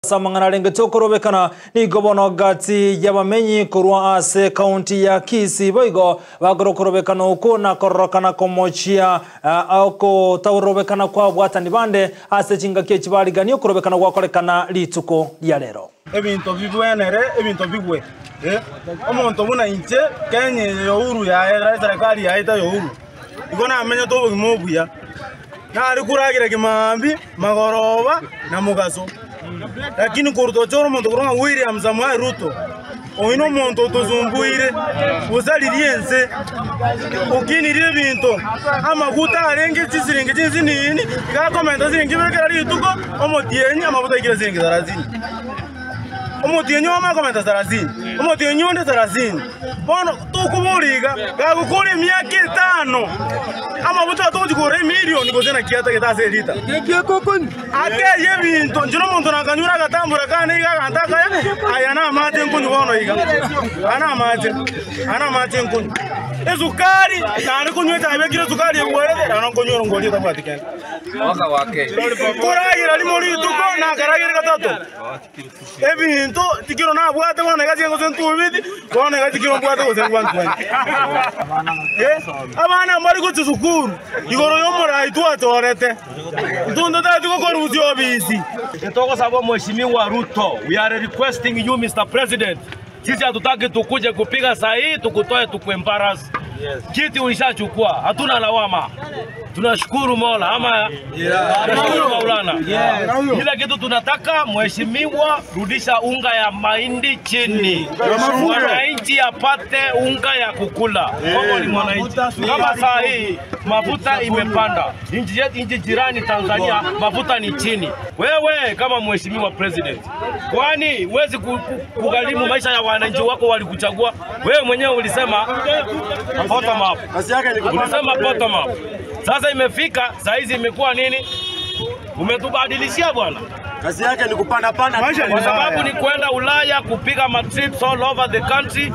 Ase amang'ana arengete okorobekana, nigo bono gati y'abamenyi korwa ase ekaunti ya Kisii boigo bakora okorobekana okwo na kororokana komochia okotaorobekana kw'abwatani bande ase chingaki echi bariganie okorobekana gwakorekana rituko ria rero. Ebinto bibwenere, ebinto bigwe. Omonto buna inche, Kenya eye ya Uhuru yaye, eserekari yaye ya Uhuru, igo namenyete obogima obuya. Nare koragera kimambia, magoroba, na mogaso. Lakini korwa tochore omonto korwa ng'a William Samoei Ruto, oyio nomonto otosumbuire, osaririe ense, okinirie ebinto, amaguta arenge chisiringi chinsinini, iga akomenta siringi ibere kera rituko, omotienyi amaguta aikire siringi sarasini. Omotienyi oyomo akomenta sarasini, omotienyi onde sarasini. Bono tokoboria iga, gagokora emiaka etano, amabuta atogochia kogora emilioni gose naki atagete ase elita. Akeyie ebinto, inche nomonto nakanyure agatambura kane iga aganto akaya, aya namache nkonywa bono iga, aya namache, aya namache nkonywa. Esukari, nare konywa echae ebekire esukari egwerete, naro nkonywa erongori etabwati kende. Nkoragera rimo rituko, nakaragera gatato. Ebinto tikero nabwate bono iga chike gose ntubeti, bono iga tikero mbwate gose ngwantwani. Abana mbari gochia sukuru, igoro y'omorai twachorete, intwe ntotageti gokorusia obisi. Togosaba Mheshimiwa Ruto, we are requesting you Mr. President, sisi hatutaki tukuje kupiga sahihi tukutoe tukuembarrass. Kiti ulishachukua, hatuna lawama. Tunashukuru Mola ama tunashukuru Maulana. Kila kitu tunataka mheshimiwa, rudisha unga ya mahindi chini, mwananchi apate unga ya kukula. Kongo ni mwananchi. Kama saa hii mafuta imepanda, nchi yetu, nchi jirani Tanzania mafuta ni chini. Wewe kama mheshimiwa president, kwani huwezi kugharimu maisha ya wananchi wako walikuchagua? Wewe mwenyewe ulisema bottom up, ulisema bottom up. Sasa imefika saa hizi imekuwa nini? Umetubadilishia bwana. Kazi yake ni kupanda panda Kwa sababu ni kwenda Ulaya kupiga matrips all over the country.